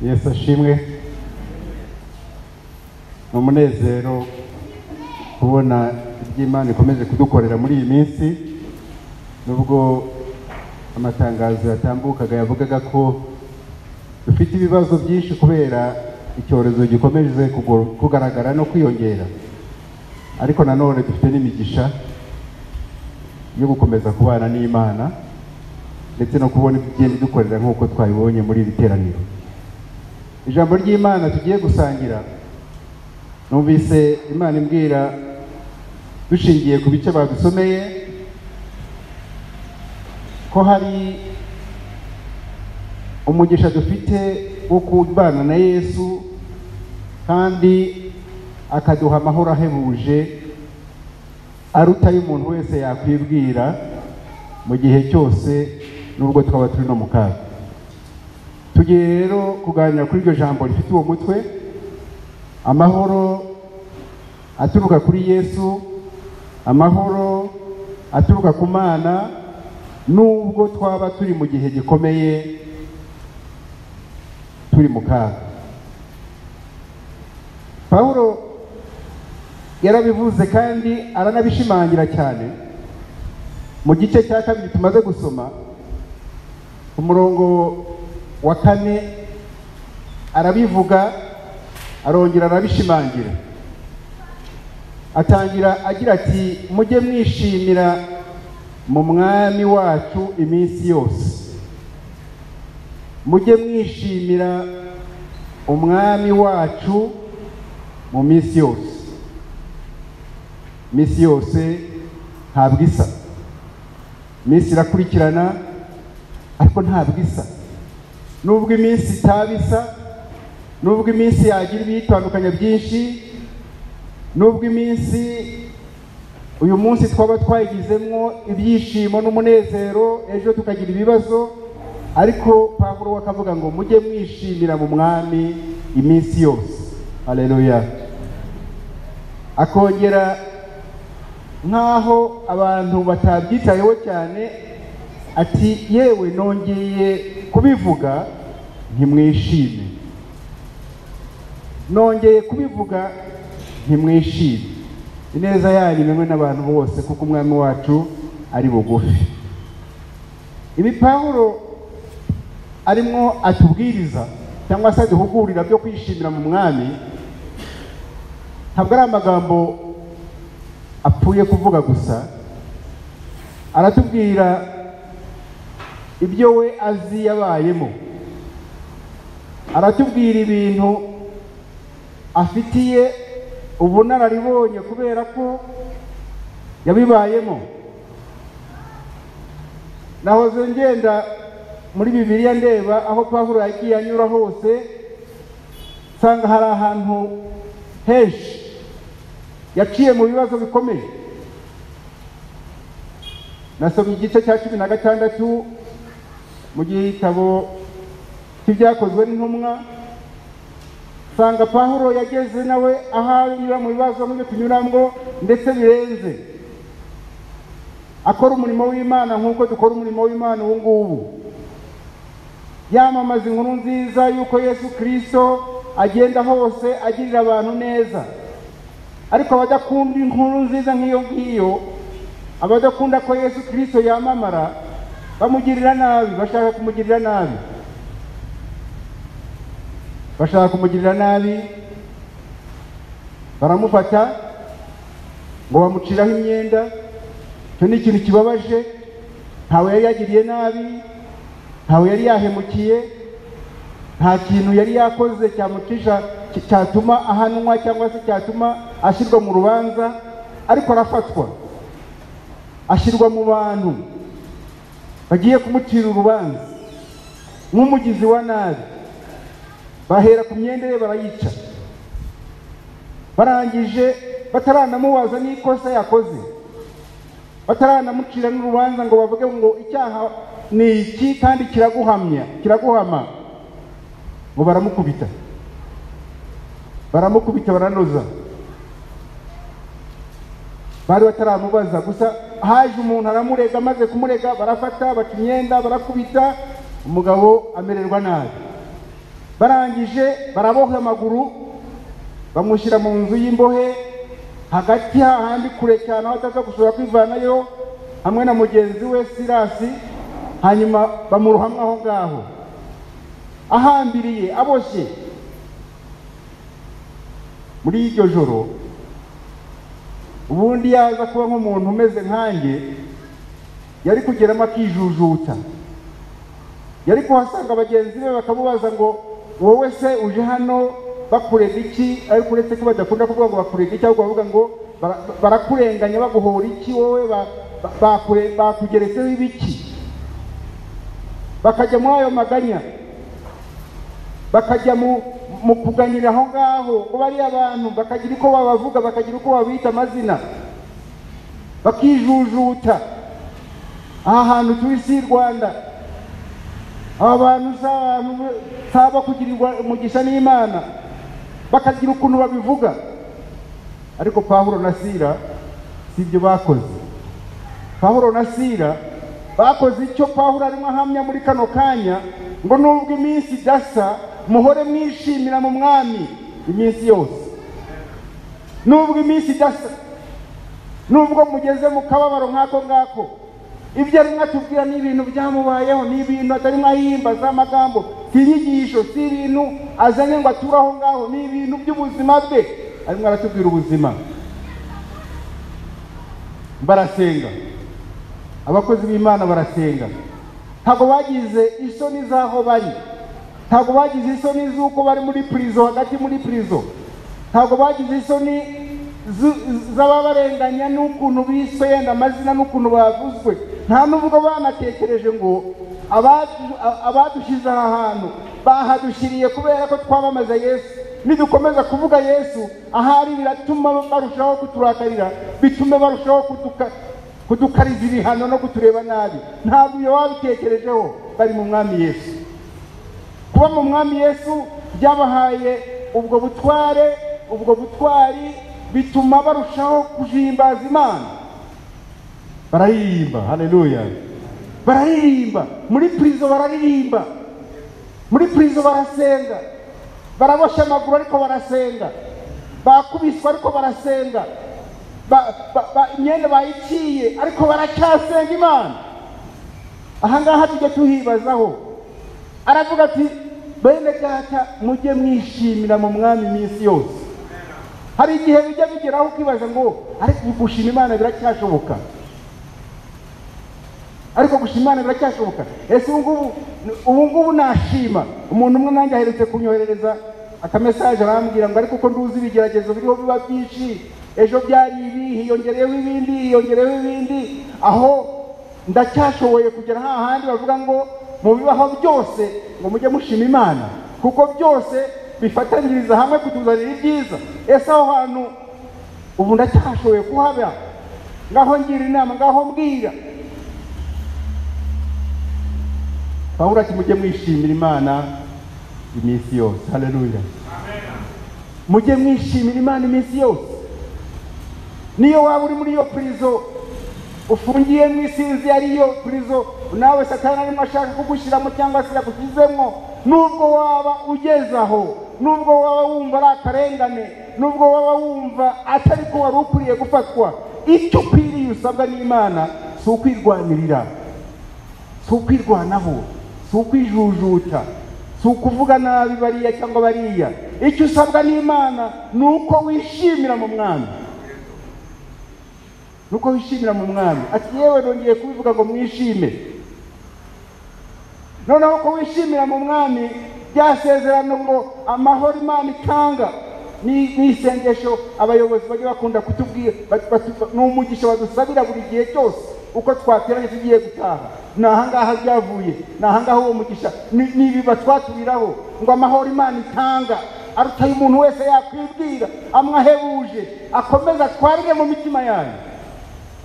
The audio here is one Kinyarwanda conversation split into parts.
Yesu ashimwe. Ni umunezero kubona iby'Imana ikomeje kudukorera muri iyi minsi, nubwo amatangazo yatambukaga yavugaga ko dufite ibibazo byinshi kubera icyorezo gikomeje kugaragara no kwiyongera, ariko nanone dufite n'imigisha yo gukomeza kubana n'Imana ndetse no kubona ibyo dukorera nk'uko twabibonye muri iri teraniro. Ijambo ry'Imana tugiye gusangira, numvise Imana imbwira dushingiye ku bice badusomeye ko hari umugisha dufite wo kubana na Yesu kandi akaduha amahoro ahebuje aruta y'umuntu wese yakwibwira mu gihe cyose, nubwo twaba turi no mu kaga. Tugiye rero kuganira kuri iryo jambo rifite uwo mutwe, amahoro aturuka kuri Yesu, amahoro aturuka ku Mana, nubwo twaba turi mu gihe gikomeye, turi mu kaga. Pawulo yarabivuze kandi aranabishimangira cyane mu gice cya kabiri tumaze gusoma, umurongo wa 4 arabivuga, arongera arabishimangira. Atangira agira ati: mujye mwishimira mu Mwami wacu iminsi yose. Mujye mwishimira Umwami wacu mu minsi yose. Iminsi yose ntabwo isa, iminsi irakurikirana ariko ntabwo isa. Nubwo iminsi itaba isa, nubwo iminsi yagira ibiyitandukanya byinshi, nubwo iminsi uyu munsi twaba twayigizemwo ibyishimo n'umunezero, ejo tukagira ibibazo, ariko Pawulo akavuga ngo mujye mwishimira mu Mwami iminsi yose. Haleluya. Akongera nkaho abantu batabyitayeho cyane ati: yewe nongeye kubivuga ntimwishime, nongeye kubivuga ntimwishime. Ineza yanyu imenywe n'abantu bose, kuko Umwami wacu ari bugufi. Ibi Pawulo arimo atubwiriza cyangwa se aduhugurira byo kwishimira mu Mwami, ntabwo ari amagambo apfuye kuvuga gusa. Aratubwira ibyo we azi yabayemo, aratubwira ibintu afitiye ubunararibonye kubera ko yabibayemo. Nahoze ngenda muri Bibiliya ndeba aho Pawulo yagiye anyura hose, nsanga hari ahantu henshi yaciye mu bibazo bikomeye. Nasomye igice cya 16 mu gitabo cy'Ibyakozwe n'Intumwa, nsanga Pawulo yageze nawe aho anyura mu bibazo nk'ibyo tunyuramwo, ndetse birenze. Akora umurimo w'Imana nk'uko dukora umurimo w'Imana ubu ngubu, yamamaza inkuru nziza y'uko Yesu Kristo agenda hose agirira abantu neza. Ariko abadakunda inkuru nziza nk'iyo ngiyo, abadakunda ko Yesu Kristo yamamara, bamugirira nabi, bashaka kumugirira nabi, bashaka kumugirira nabi. Baramufata ngo bamuciraho imyenda. Icyo ni ikintu kibabaje. Ntawe yari yagiriye nabi, ntawe yari yahemukiye, nta kintu yari yakoze cyamucisha, cyatuma ahanwa cyangwa se cyatuma ashyirwa mu rubanza, ariko arafatwa ashyirwa mu bantu bagiye kumucira urubanza nk'umugizi wa nabi. Bahera ku myenda ye barayica, barangije bataranamubaza n'ikosa yakoze, bataranamucira n'urubanza ngo bavuge ngo icyaha ni iki kandi kiraguhamya, kiraguhama, ngo baramukubita, baramukubita, baranoza. Bari bataramubaza gusa, haje umuntu aramurega, amaze kumurega barafata baca imyenda barakubita, umugabo amererwa nabi. Barangije baraboha amaguru, bamushyira mu nzu y'imbohe hagati hahandi kure cyane aho ataza gushobora kwivanayo, hamwe na mugenzi we Silasi. Hanyuma bamurohamwe aho ngaho ahambiriye aboshye. Muri iryo joro, ubundi yaza kuba nk'umuntu umeze nkanjye, yari kugeramo akijujuta, yari kuhasanga bagenzi be bakamubaza ngo wowe se uje hano bakurega iki? Ariko uretse ko badakunda kuvuga ngo bakurega iki, ahubwo bavuga ngo barakurenganya, baguhora iki, wowe bakugeretseho ibiki? Bakajya muri ayo maganya, bakajya mu kuganira aho ngaho ngo bariya abantu bakagira uko babavuga, bakagira uko babita amazina, bakijujuta. Aha hantu turi si Rwanda, aba bantu saba kugirirwa umugisha n'Imana, bakagira ukuntu babivuga. Ariko Pawulo na Sila si ibyo bakoze. Pawulo na Sila bakoze icyo Pawulo arimo ahamya muri kano kanya, ngo nubwo iminsi idasa muhore mwishimira mu Mwami iminsi yose. Nubwo iminsi idasa, nubwo mugeze mu kababaro nk'ako ngako, ibyo arimo atubwira ni ibintu byamubayeho, ni ibintu atarimo ahimba amagambo, si inyigisho, si ibintu azanye ngo ature aho ngaho, ni ibintu by'ubuzima bwe arimo aratubwira ubuzima. Barasenga, abakozi b'Imana barasenga, ntabwo bagize isoni z'aho bari, ntabwo bagize isoni z'uko bari muri prison, hagati muri prison, ntabwo bagize isoni z'ababarenganya n'ukuntu biswe yenda amazina n'ukuntu bavuzwe. Nta nubwo banatekereje ngo abadushyize aha hantu bahadushyiriye kubera ko twamamaza Yesu, nidukomeza kuvuga Yesu ahari biratuma barushaho kuturakarira, bitume barushaho kudukariza ibihano no kutureba nabi. Ntabwo iyo babitekerejeho, bari mu Mwami Yesu. Kuba mu Mwami Yesu byabahaye ubwo butware, ubwo butwari bituma barushaho guhimbaza Imana. Bararirimba, haleluya, bararirimba muri prison, bararirimba muri prison, barasenga, barabosha amaguru ariko barasenga, bakubiswa ariko barasenga, imyenda bayiciye ariko baracyasenga Imana. Aha ngaha tujya tuhibazaho. Aravuga ati bene data mujye mwishimira mu Mwami iminsi yose. Hari igihe bijya bigeraho ukibaza ngo ariko gushima Imana biracyashoboka? Ariko gushima Imana biracyashoboka? Ese ubu ngubu nashima? Umuntu umwe nanjye aherutse kunyoherereza akamesaje arambwira ngo ariko uko nduzi ibigeragezo biriho biba byinshi, ejo byari ibi, hiyongereyeho ibindi, hiyongereyeho ibindi, aho ndacyashoboye kugera hahandi bavuga ngo mu bibaho byose ngo mujye mushima Imana, kuko byose bifatanyiriza hamwe kutuzanira ibyiza. Ese aho hantu ubu ndacyashoboye kuhaba? Ngaho ngira inama, ngaho mbwira. Pawulo ati mujye mwishimira Imana iminsi yose. Haleluya, mujye mwishimira Imana iminsi yose. Niyo waba uri muri iyo prison ufungiye mu isinzi, ariyo prison nawe Satani arimo ashaka kugushyiramo cyangwa se yakugizemo, nubwo waba ugeze aho, nubwo waba wumva ari akarengane, nubwo waba wumva atari ko wari ukwiriye gufatwa, icyo ukwiriye usabwa n'Imana si ukwirwanirira, si ukwirwanaho, si ukwijujuta, si ukuvuga nabi bariya cyangwa bariya. Icyo usabwa n'Imana ni uko wishimira mu Mwami, nuko wishimira mu Mwami. Ati yewe nongeye kubivuga ngo mwishime. Noneho ko wishimira mu Mwami, rya sezerano ngo amahoro Imana itanga ni isengesho abayobozi bajya bakunda kutubwira, ni umugisha badusabira buri gihe cyose uko twateranye tugiye gutaha. Ni aha ngaha byavuye, ni aha ngaha uwo mugisha, ni ibi batwaturiraho ngo amahoro Imana itanga aruta umuntu wese yakwibwira, amwahebuje, akomeza atwarire mu mitima yanyu,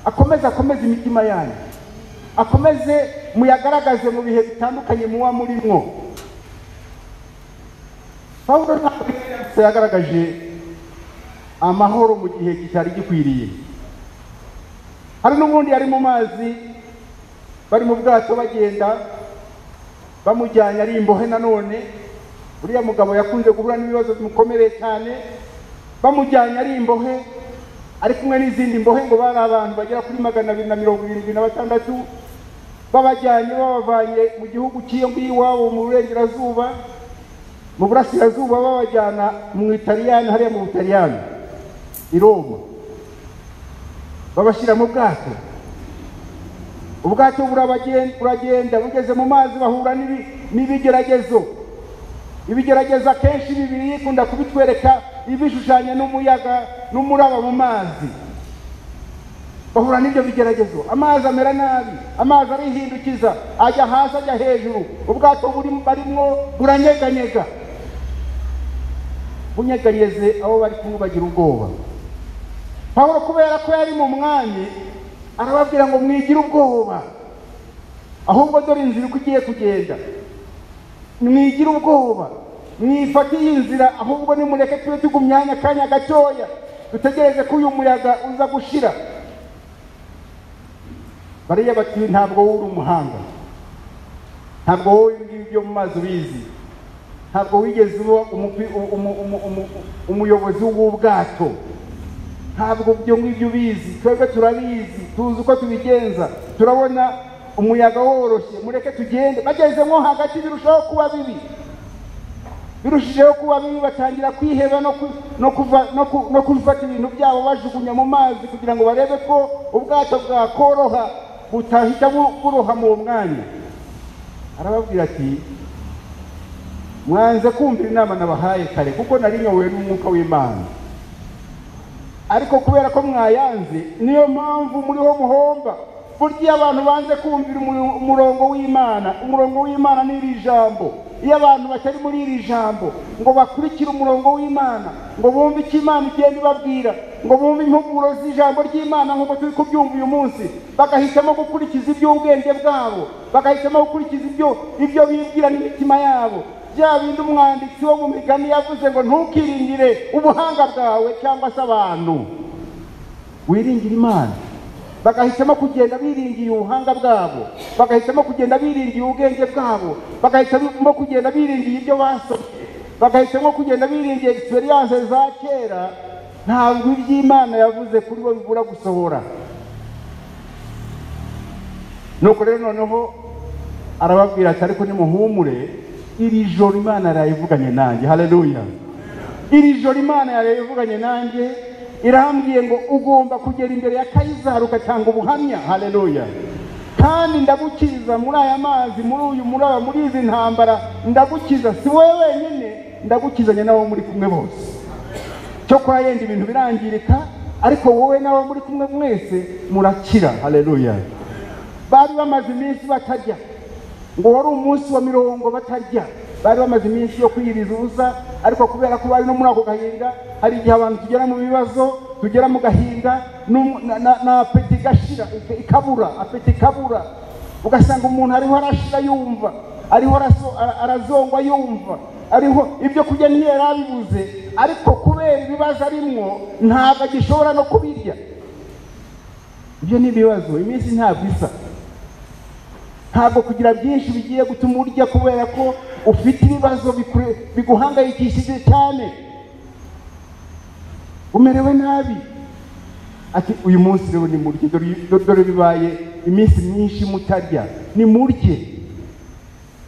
akomeze akomeze imitima yanyu, akomeze muyagaragaze mu bihe bitandukanye muba murimwo. Pawulo ntabwo yagaragaje amahoro mu gihe kitari gikwiriye. Hari n'ubundi yari mu mazi, bari mu bwato bagenda, bamujyanye ari imbohe nanone. Uriya mugabo yakunze guhura n'ibibazo bimukomereye cyane, bamujyanye ari imbohe, ari kumwe n'izindi mbohe, ngo bari abantu bagera kuri 276, babajyanye babavanye mu gihugu cy'iyo ngiyo iwabo mu burengerazuba, mu burasirazuba, babajyana mu Italiyani, hariya mu Butaliyani i Roma, babashyira mu bwato. Ubwato buragenda, bugeze mu mazi bahura n'ibigeragezo. Ibigeragezo akenshi Bibiliya ikunda kubitwereka ibishushanya n'umuyaga n'umuraba mu mazi. Bahura n'ibyo bigeragezo, amazi amera nabi, amazi arihindukiza, ajya hasi ajya hejuru, ubwato barimwo buranyeganyega, bunyeganyeze abo bari kumwe bagira ubwoba. Pawulo kubera ko yari mu mwami arababwira ngo mwigire ubwoba, ahubwo dore inzira uko igiye kugenda, mwigire ubwoba, mwifate iyi nzira, ahubwo nimureke tube tugumyanya akanya gatoya, dutegereze ko uyu muyaga uza gushira. Bariya bati ntabwo wowe uri umuhanga, ntabwo wowe ibi byo mu mazi ubizi, ntabwo wigeze uba umuyobozi w'ubwato, ntabwo ibyo ngibyo ubizi, twebwe turabizi, tuzi uko tubigenza, turabona umuyaga woroshye, mureke tugende. Bageze nko hagati birushaho kuba bibi, birushijeho kuba bibi, batangira kwiheba no gufata ibintu byabo bajugunya mu mazi kugira ngo barebe ko ubwato bwakoroha butahita buroha mu mwanya. Arababwira ati mwanze kumvira inama nabahaye kare, kuko nari nyobowe n'umwuka w'Imana, ariko kubera ko mwayanze niyo mpamvu muriho muhomba. Burya abantu banze kumvira umurongo w'Imana, umurongo w'Imana ni iri jambo. Iyo abantu batari muri iri jambo ngo bakurikire umurongo w'Imana, ngo bumve icyo Imana igenda ibabwira, ngo bumve impuguro z'ijambo ry'Imana nk'uko turi kubyumva uyu munsi, bagahitamo gukurikiza iby'ubwenge bwabo, bagahitamo gukurikiza ibyo bibwira n'imitima yabo, bya bindi umwanditsi wo mu migani yavuze ngo ntukiringire ubuhanga bwawe cyangwa se abantu, wiringire Imana. Bagahitamo kugenda biringiye ubuhanga bwabo, bagahitamo kugenda biringiye ubwenge bwabo, bagahitamo kugenda biringiye ibyo basomye, bagahitamo kugenda biringiye experience za kera. Ntabwo iby'Imana yavuze kuri bo bibura gusohora. Nuko rero noneho arababwira ati ariko nimuhumure, iri joro Imana yarayivuganye nanjye. Haleluya! Iri joro Imana yarayivuganye nanjye, irambwiye ngo ugomba kugera imbere ya Kayizari ugatanga ubuhamya. Haleluya! Kandi ndagukiza muri aya mazi, muri uyu muraba, muri izi ntambara, ndagukiza, si wowe wenyine, ndagukizanye n'abo muri kumwe bose. Cyo kwa yenda ibintu birangirika, ariko wowe n'abo muri kumwe mwese murakira. Haleluya! Bari bamaze iminsi batarya, ngo wari umunsi wa 40 batarya, bari bamaze iminsi yo kwiyiriza ubusa, ariko kubera ko bari no muri ako gahinda, hari igihe abantu tugera mu bibazo, tugera mu gahinda, na apeti igashira, ikabura, apeti ikabura, ugasanga umuntu ariho arashira yumva, ariho arazongwa yumva, ariho ibyo kurya ntiyarabibuze, ariko kubera ibibazo arimwo ntabwo agishobora no kubirya. Ibyo ni ibibazo, iminsi ntabwo isa. Ntabwo kugira byinshi bigiye gutuma urya kubera ko ufite ibibazo biguhangayikishije cyane, umerewe nabi. Ati uyu munsi rero nimurye, dore bibaye iminsi myinshi mutarya, nimurye.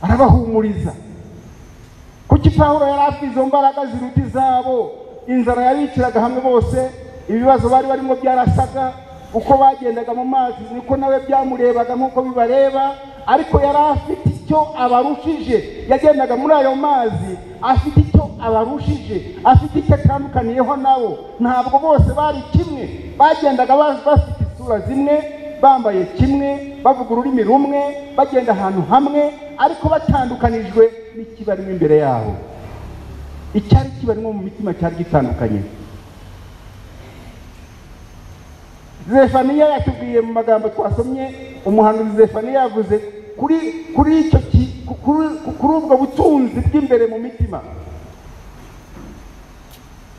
Arabahumuriza. Kuki Pawulo yari afite izo mbaraga ziruta izabo? Inzara yabiciraga hamwe bose, ibibazo bari barimo byarasaga, uko bagendaga mu mazi niko nawe byamurebaga nk'uko bibareba, ariko yari afite icyo abarushije. Yagendaga muri ayo mazi afite icyo abarushije, afite icyo atandukaniyeho nabo. Ntabwo bose bari kimwe, bagendaga bafite isura zimwe, bambaye kimwe, bavuga ururimi rumwe, bagenda ahantu hamwe, ariko batandukanijwe n'ikibarimo imbere yabo. Icyari kibarimo mu mitima cyari gitandukanye. Zefaniya yatubwiye mu magambo twasomye, umuhanuzi Zefaniya yavuze kuri icyo kuri ubwo butunzi bw'imbere mu mitima.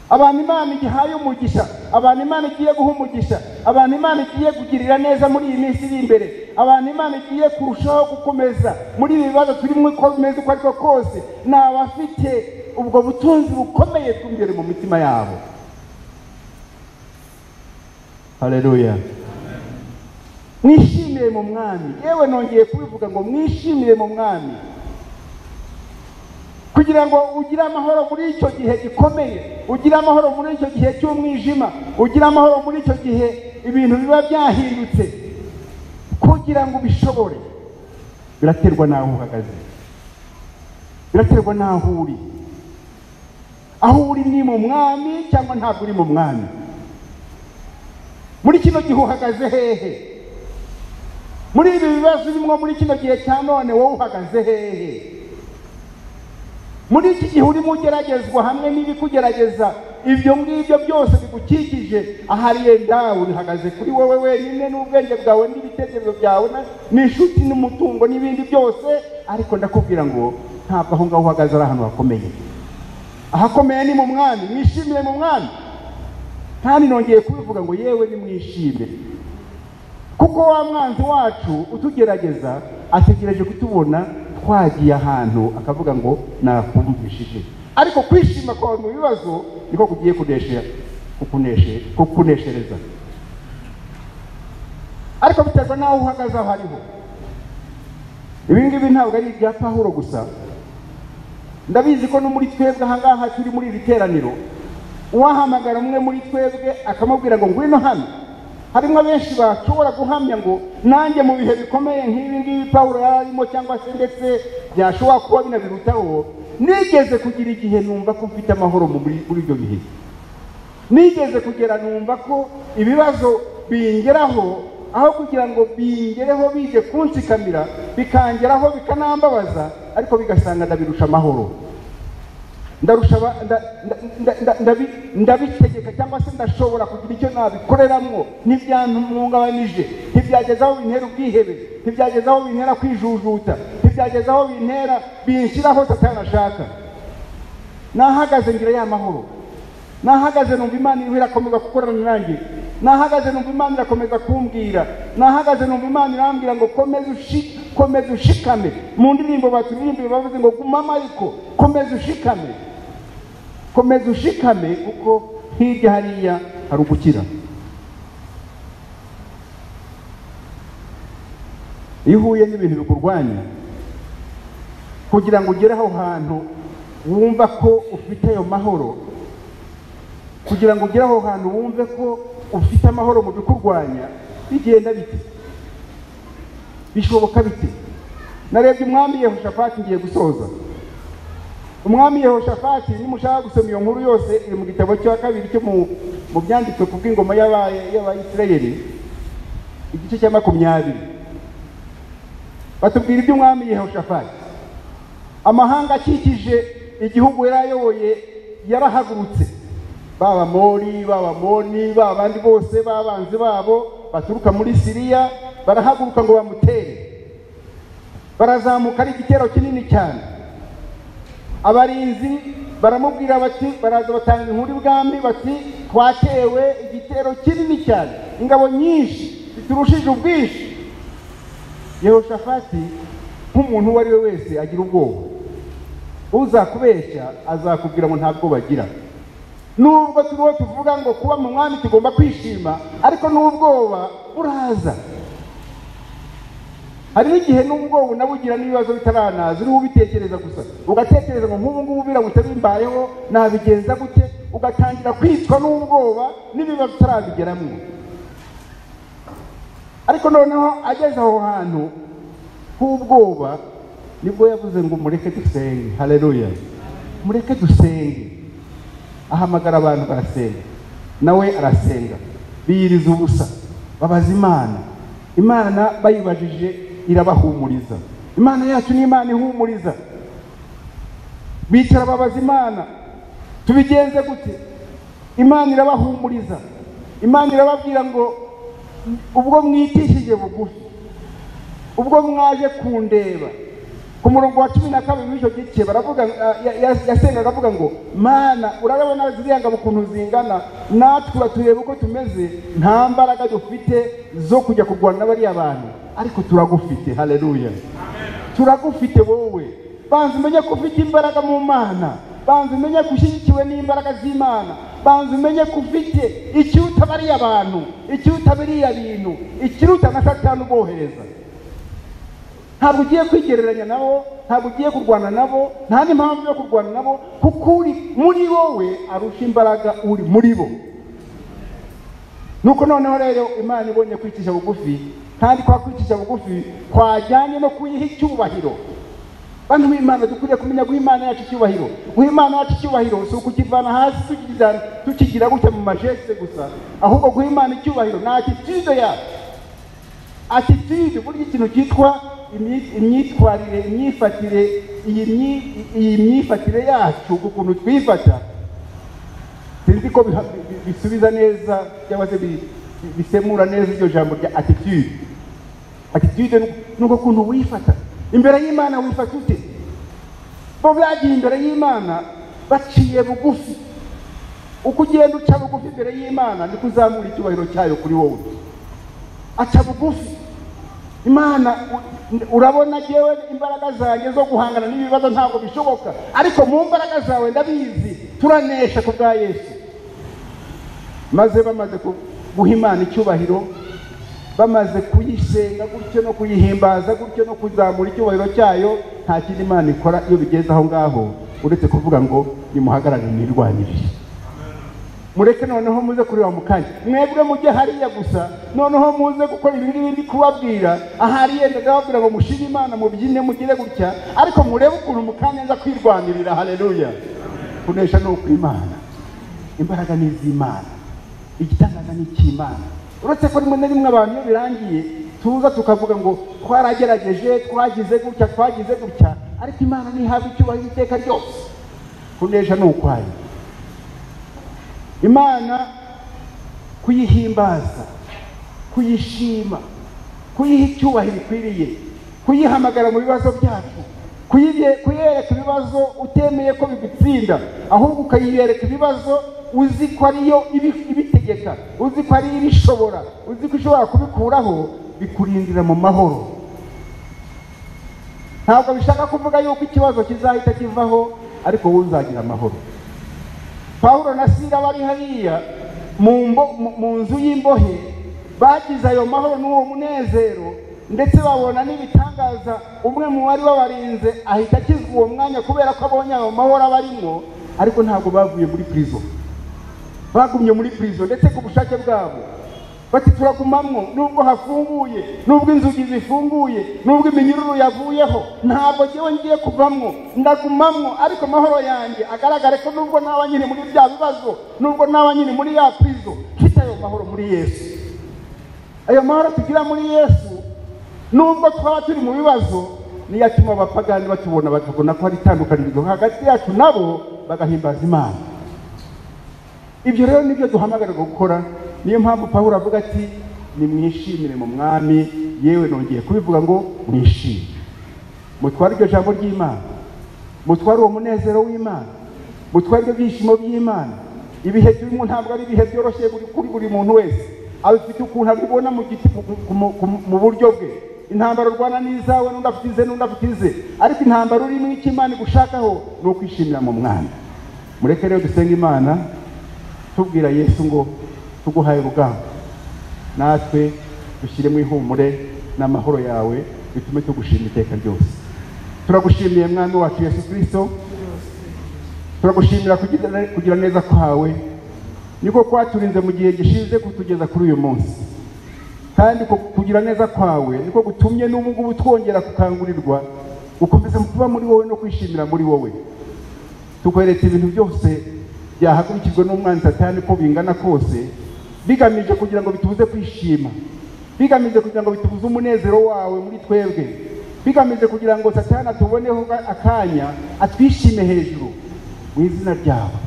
Abantu Imana igihaye umugisha, abantu Imana igiye guha umugisha, abantu Imana igiye kugirira neza muri iyi minsi iri imbere, Abantu Imana igiye kurushaho gukomeza muri ibi bibazo turimo, uko bimeze uko ariko kose, ni abafite ubwo butunzi bukomeye bw'imbere mu mitima yabo. Haleluya. Mwishimire mu Mwami. Yewe nongeye kubivuga ngo mwishimire mu Mwami, kugira ngo ugire amahoro muri icyo gihe gikomeye, ugire amahoro muri icyo gihe cy'umwijima, ugire amahoro muri icyo gihe ibintu biba byahindutse. Kugira ngo ubishobore biraterwa n'aho uhagaze, biraterwa n'aho uri. Aho uri ni mu Mwami cyangwa ntabwo uri mu Mwami. Muri kino gihe uhagaze hehe? Muri ibi bibazo urimo muri kino gihe cya none, wowe uhagaze hehe? Muri iki gihe urimo ugeragezwa hamwe n'ibikugerageza, ibyo ngibyo byose bigukikije, ahari yenda urihagaze kuri wowe wenyine n'ubwenge bwawe n'ibitekerezo byawe n'inshuti n'umutungo n'ibindi byose, ariko ndakubwira ngo ntabwo aho ngaho uhagaze ari ahantu hakomeye. Ahakomeye ni mu Mwami. Mwishimire mu Mwami. Kandi nongeye kubivuga ngo yewe nimwishime, kuko wa mwanzi wacu utugerageza ategereje kutubona twagiye ahantu akavuga ngo nakumvishije. Ariko kwishima kwawe mu bibazo niko kugiye kukuneshereza. Ariko biterwa n'aho uhagaze aho hariho. Ibi ngibi ntabwo ari ibya Pawulo gusa. Ndabizi ko no muri twebwe aha ngaha turi muri iri teraniro, uwahamagara umwe muri twebwe akamubwira ngo ngwino hano, harimo benshi bashobora guhamya ngo nanjye mu bihe bikomeye nk'ibi ngibi Pawulo yari arimo, cyangwa se ndetse byashobora kuba binabirutaho, nigeze kugira igihe numva ko mfite amahoro muri ibyo bihe. Nigeze kugera numva ko ibibazo bingeraho, aho kugira ngo bingereho bije kunsikamira, bikangeraho bikanambabaza, ariko bigasanga ndabirusha amahoro. Ndarusha ndabitegeka, cyangwa se ndashobora kugira icyo nabikoreramwo. Ntibyantungabanije, ntibyageza aho bintera ubwihebe, ntibyageza aho bintera kwijujuta, ntibyageza aho bintera binshyiraho Satani ashaka. Nahagaze ngira ya mahoro. Nahagaze numva Imana iriho irakomeza gukorana nanjye. Nahagaze numva Imana irakomeza kumbwira. Nahagaze numva Imana irambwira ngo komeza ushikame. Mu ndirimbo baturirimbiye bavuze ngo gumama, ariko komeza ushikame, komeza ushikame, kuko hirya hariya hari ugukira. Iyo uhuye n'ibintu bikurwanya, kugira ngo ugere aho hantu wumva ko ufite ayo mahoro, kugira ngo ugere aho hantu wumve ko ufite amahoro mu bikurwanya, bigenda bite? Bishoboka bite? Narebye umwami Yehoshafati, ngiye gusoza. Umwami Yehoshafati, nimushaka gusoma iyo nkuru yose iri mu gitabo cya kabiri cyo mu byanditswe ku bw'ingoma y'Abayisirayeli, igice cya 20. Batubwira iby'umwami Yehoshafati. Amahanga akikije igihugu yari ayoboye yarahagurutse, baba Mori, baba Moni, babandi bose babanzi babo baturuka muri Siriya, barahaguruka ngo bamutere. Barazamuka ari igitero kinini cyane. Abarinzi baramubwira bati, baraza batanga inkuru ibwami bati twatewe igitero kinini cyane, ingabo nyinshi ziturushije ubwinshi. Yehoshafati nk'umuntu uwo ari we wese agira ubwoba. Uzakubeshya azakubwira ngo ntabwo bagira. Nubwo turiho tuvuga ngo kuba mu Mwami tugomba kwishima, ariko n'ubwoba buraza. Hari n'igihe n'ubwoba unabugira n'ibibazo bitaranaza, uriho ubitekereza gusa, ugatekereza ngo nk'ubu ngubu biramutse bimbayeho nabigenza gute, ugatangira kwicwa n'ubwoba n'ibibazo utarabigeramo. Ariko noneho ageze aho hantu h'ubwoba, nibwo yavuze ngo mureke dusenge. Haleluya, mureke dusenge. Ahamagara abantu barasenga, nawe arasenga, biyiriza ubusa, babaza Imana. Imana bayibajije irabahumuriza. Imana yacu ni Imana ihumuriza. Bicara babaza Imana, tubigenze gute? Imana irabahumuriza. Imana irababwira ngo ubwo mwitishije bugufi, ubwo mwaje kundeba, Ku murongo wa 12 w'icyo gice baravuga, yasengaga avuga ngo Mana, urabona ziriya ngabo ukuntu zingana, natwe uratureba uko tumeze, nta mbaraga dufite zo kujya kurwana n'abariya bantu, ariko turagufite. Haleluya, turagufite wowe. Banza umenye ko ufite imbaraga mu Mana, banza umenye ko ushyigikiwe n'imbaraga z'Imana, banza umenye ko ufite ikiruta bariya bantu, ikiruta biriya bintu, ikiruta na Satani ubohereza. Ntabwo ugiye kwigereranya nabo, ntabwo ugiye kurwana nabo, nta n'impamvu yo kurwana nabo, kuko uri muri wowe arusha imbaraga uri muri bo. Nuko noneho rero Imana ibonye kwicisha bugufi, kandi kwa kwicisha bugufi kwajyanye no kuyiha icyubahiro. Bantu b'Imana, dukwiriye kumenya guha Imana yacu icyubahiro. Guha Imana yacu icyubahiro si ukukivana hasi tukigira gutya mu majeste gusa, ahubwo guha Imana icyubahiro ni attitude yacu. Attitude, burya ikintu cyitwa imyitwarire, imyifatire, iyi myifatire yacu, ukuntu twifata, sinzi ko bisubiza neza cyangwa se bisemura neza iryo jambo rya attitude. Attitude ni uko kuntu wifata imbere y'Imana. Wifata ute? Bo bagiye imbere y'Imana baciye bugufi. Uko ugenda uca bugufi imbere y'Imana niko uzamura icyubahiro cyayo kuri wowe. Aca bugufi Imana, urabona jewe imbaraga zanjye zo guhangana n'ibibazo ntabwo bishoboka, ariko mu mbaraga zawe ndabizi turanesha ku bwa Yesu. Maze bamaze guha Imana icyubahiro, bamaze kuyisenga gutyo no kuyihimbaza gutyo no kuzamura icyubahiro cyayo, nta kindi Imana ikora iyo bigeze aho ngaho uretse kuvuga ngo nimuhagarare nirwanirire. Mureke noneho muze kureba mu kanya, mwebwe mujye hariya gusa, noneho muze gukora ibi ngibi ndi kubabwira. Ahari yenda ndababwira ngo mushime Imana, mubyine, mugire gutya, ariko murebe ukuntu mu kanya nza kwirwanirira. Haleluya. Kunesha ni ukw'Imana, imbaraga ni iz'Imana, igitangaza ni icy'Imana. Uretse ko rimwe na rimwe abantu iyo birangiye tuza tukavuga ngo twaragerageje, twagize gutya, twagize gutya, ariko Imana ntihabwa icyubahiro iteka ryose. Kunesha ni ukwayo. Imana kuyihimbaza, kuyishima, kuyiha icyubahiro ikwiriye, kuyihamagara mu bibazo byacu, kuyereka ibibazo utemeye ko bigutsinda, ahubwo ukayiyereka ibibazo uzi ko ariyo ibitegeka, uzi ko ariyo ibishobora, uzi ko ishobora kubikuraho, bikurindira mu mahoro. Ntabwo bishaka kuvuga yuko ikibazo kizahita kivaho, ariko wowe uzagira amahoro. Pawulo na Sila bari hariya mu nzu y'imbohe, bagize ayo mahoro n'uwo munezero, ndetse babona n'ibitangaza. Umwe mu bari babarinze ahita akizwa uwo mwanya kubera ko abonye ayo mahoro abarimo, ariko ntabwo bavuye muri prison, bagumye muri prison ndetse ku bushake bwabo. Bati turagumamwo nubwo hafunguye, nubwo inzugi zifunguye, nubwo iminyururu yavuyeho, ntabwo jyewe ngiye kuvamwo, ndagumamwo, ariko amahoro yanjye agaragare ko nubwo naba nyiri muri bya bibazo, nubwo naba nyiri muri ya prison, mfite ayo mahoro muri Yesu. Ayo mahoro tugira muri Yesu, nubwo twaba turi mu bibazo, niyo atuma abapagani batubona bakabona ko hari itandukanirizo hagati yacu nabo, bagahimbaza Imana. Ibyo rero nibyo duhamagarirwa gukora. Niyo mpamvu Pawulo avuga ati nimwishimire mu Mwami. Yewe nongeye kubivuga ngo mwishime, mutware iryo jambo ry'Imana, mutware uwo munezero w'Imana, mutware ibyo byishimo by'Imana. Ibihe turimo ntabwo ari ibihe byoroshye kuri buri muntu wese, abifite ukuntu abibona mu buryo bwe. Intambara urwana n'izawe, n'undi afite ize, n'undi afite ize, ariko intambara urimo icyo Imana igushakaho ni ukwishimira mu Mwami. Mureke rero dusenge Imana tubwira Yesu ngo tuguhaye urugamba, natwe dushyiremo ihumure n'amahoro yawe, bitume tugushima iteka ryose. Turagushimiye Mwami wacu Yesu Kristo, turagushimira kugira neza kwawe, niko kwaturinze mu gihe gishize kutugeza kuri uyu munsi, kandi kugira neza kwawe niko gutumye n'ubu ngubu twongera gukangurirwa gukomeza kuba muri wowe no kwishimira muri wowe. Tukwereka ibintu byose byahagurukijwe n'umwanzi Satani ko bingana kose, bigamije kugira ngo bitubuze kwishima, bigamije kugira ngo bitubuze umunezero wawe muri twebwe, bigamije kugira ngo Satani atuboneho akanya atwishime hejuru. Mu izina ryawe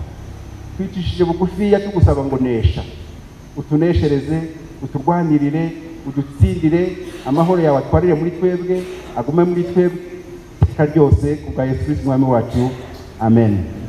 twicishije bugufiya tugusaba ngo nesha, utuneshereze, uturwanirire, udutsindire, amahoro yawe atwarire muri twebwe, agume muri twebwe. Iteka ryose, ku bwa Yesu Kristo Umwami wacu, amen.